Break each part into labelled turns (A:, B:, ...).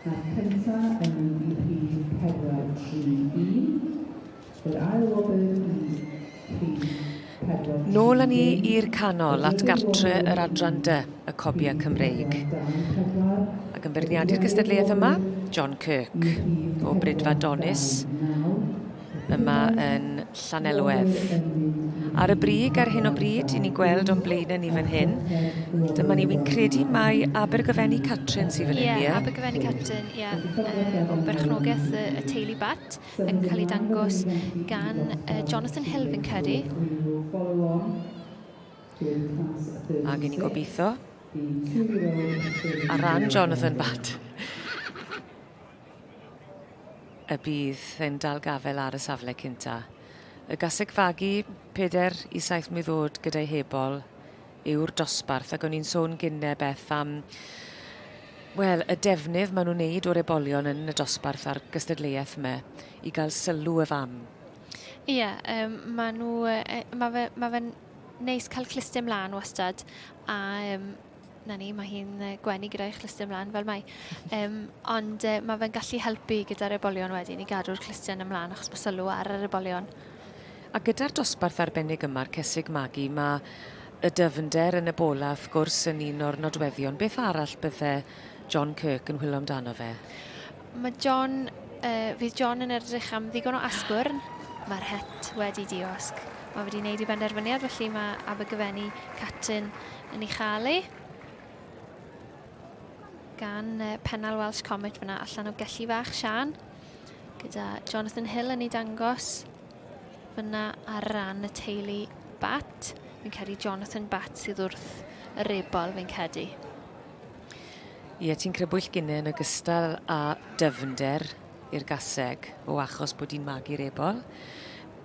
A: Mae'r cyntaf yn mynd i rhif 431, yr ail wobr i rhif 430.
B: Nôl â ni i'r canol at gartre yr adran dy, y Cobiau Cymreig. Ac yn beirniadu'r gystadleuaeth yma, John Kirk o Bridfa Donis yma yn Llanelwedd. Ar y brig ar hyn o bryd, i ni'n gweld o'n blaenau ni fan hyn. Dyma ni, wi'n credu mai Abergyfenni Catrin sydd fan hyn, ie?
C: Ie, Abergyfenni Catrin, ie. Uh, o berchnogaeth y, y teulu Bat, yn cael ei dangos gan uh, Jonathan Hill fi'n credu.
B: Ac i ni'n gobeithio, ar ran Jonathan Bat, y bydd yn dal gafael ar y safle cynta. Y gaseg fagu 4 i 7 mlwydd oed gyda'i hebol yw'r dosbarth ac o'n i'n sôn gynne Beth am wel, y defnydd maen nhw'n neud o'r ebolion yn y dosbarth a'r gystadleuaeth yma i gael sylw y fam.
C: Ie, yeah, um, maen nhw, e, mae fe, ma fe'n neis cael clustiau mlaen wastad a um, 'na ni, mae hi'n gwenu gyda'i chlustiau ymlaen fel mae. Um, ond uh, mae fe'n gallu helpu gyda'r ebolion wedyn i gadw'r clustiau ymlaen achos mae sylw ar yr ebolion.
B: A gyda'r dosbarth arbennig yma'r cesig magu, mae y dyfnder yn y bola wrth gwrs yn un o'r nodweddion. Beth arall bydde John Kirk yn chwilio amdano fe?
C: Mae John, uh, fydd John yn edrych am ddigon o asgwrn. Mae'r het wedi diosg. Mae wedi gwneud ei benderfyniad, felly mae Abergyfenni Catrin yn ei chael ei gan Pennal Welsh Comet fyna allan o Gelli Fach Sian gyda Jonathan Hill yn ei dangos fyna ar ran y teulu Bat. Fi'n credu Jonathan Bat sydd wrth yr ebol fi'n credu.
B: Ie, ti'n crybwyll gynne yn ogystal â dyfnder i'r gaseg o achos bod hi'n magu'r ebol.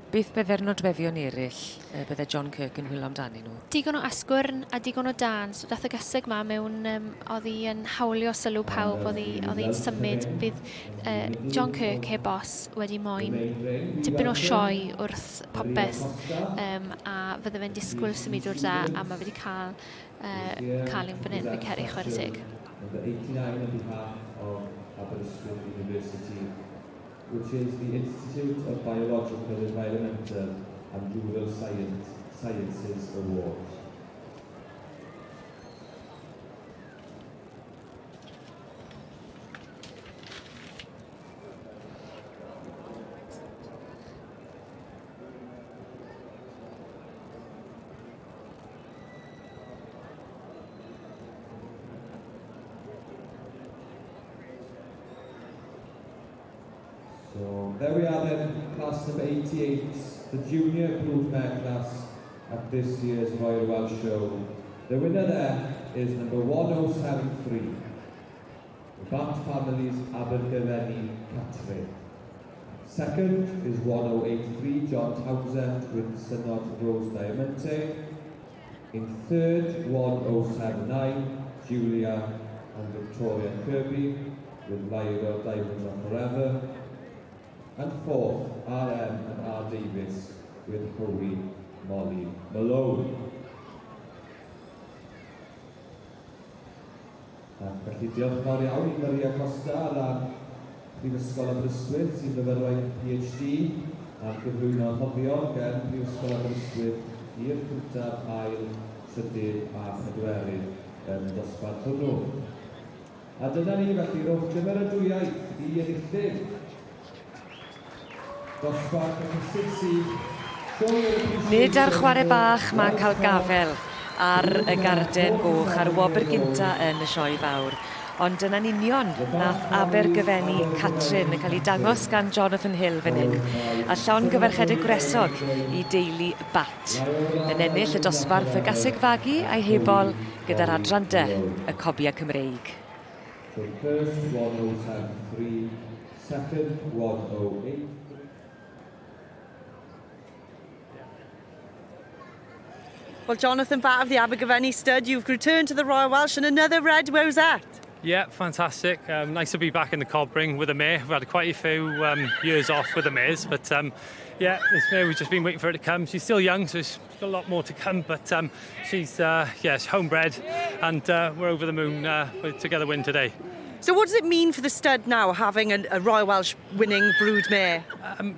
B: Beth bydde'r nodweddion eraill y bydde John Kirk yn chwilio amdanyn nhw?
C: Digon o asgwrn a digon o dân. So dath y gaseg ma mewn, um, oedd hi yn hawlio sylw pawb, oedd hi, oedd hi'n symud. Bydd uh, John Kirk heb os wedi moyn tipyn o sioe wrth popeth um, a fydde fe'n disgwyl symudwr da a mae wedi cael, uh, cael un fan hyn, fi'n credu, chwarae teg.
D: Number 89 on behalf of Aberystwyth University. which is the Institute of Biological, Environmental and Rural Science, Sciences Award. So there we are then, class number 88, the junior broodmare class at this year's Royal Welsh Show. The winner there is number 1073, the Bat Family's Abergavenny Catrin. Second is 1083, John Townsend with Synod Rose Diamante. In third, 1079, Julia and Victoria Kirby with Lyra Diamonds Are Forever. And fourth, RM and R Davies with Hoey Molly Malone. Ac felly diolch yn fawr iawn i Maria Costa ar ran Prifysgol Aberystwyth sy'n fyfyrwraig PhD am gyflwyno rhoddion gan Brifysgol Aberystwyth i'r cyntaf, ail, trydydd a phedwerydd yn y dosbarth hwnnw. A dyna ni felly, rhowch gymeradwyaeth i enillydd dosbarth y cysig sydd
B: Nid ar chwarae bach mae cael gafel ar y garden goch a'r wobr gynta yn y sioe fawr. Ond dyna'n union nath Abergyfenni Catrin yn cael ei dangos gan Jonathan Hill fan hyn. A llongyfarchiadau gwresog i deulu Bat. Yn ennill y dosbarth y gaseg fagu a'i hebol gyda'r adran dy, y Cobiau Cymreig.
D: So first 1073, second 1083.
E: Well, Jonathan Batt of the Abergavenny Stud, you've returned to the Royal Welsh and another red rosette.
F: Yeah, fantastic. Um, nice to be back in the cob ring with a mare. We've had quite a few um, years off with the mares, but um, yeah, this mare, we've just been waiting for her to come. She's still young, so she's got a lot more to come, but um, she's, uh, yes, homebred, and uh, we're over the moon uh, to get a win today.
E: So what does it mean for the stud now, having a Royal Welsh winning brood mare?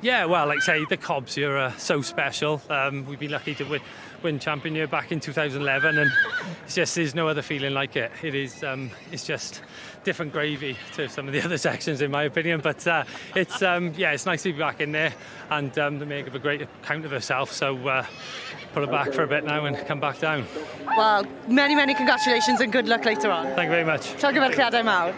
F: Yeah, well, like I say, the cobs here are so special. We've been lucky to win champion year back in 2011, and it's just there's no other feeling like it. It's just different gravy to some of the other sections, in my opinion. But yeah, it's nice to be back in there, and the mare gave a great account of herself. So put her back for a bit now and come back down.
E: Well, many, many congratulations and good luck later on.
F: Thank you very much.
E: Llongyfarchiadau mawr.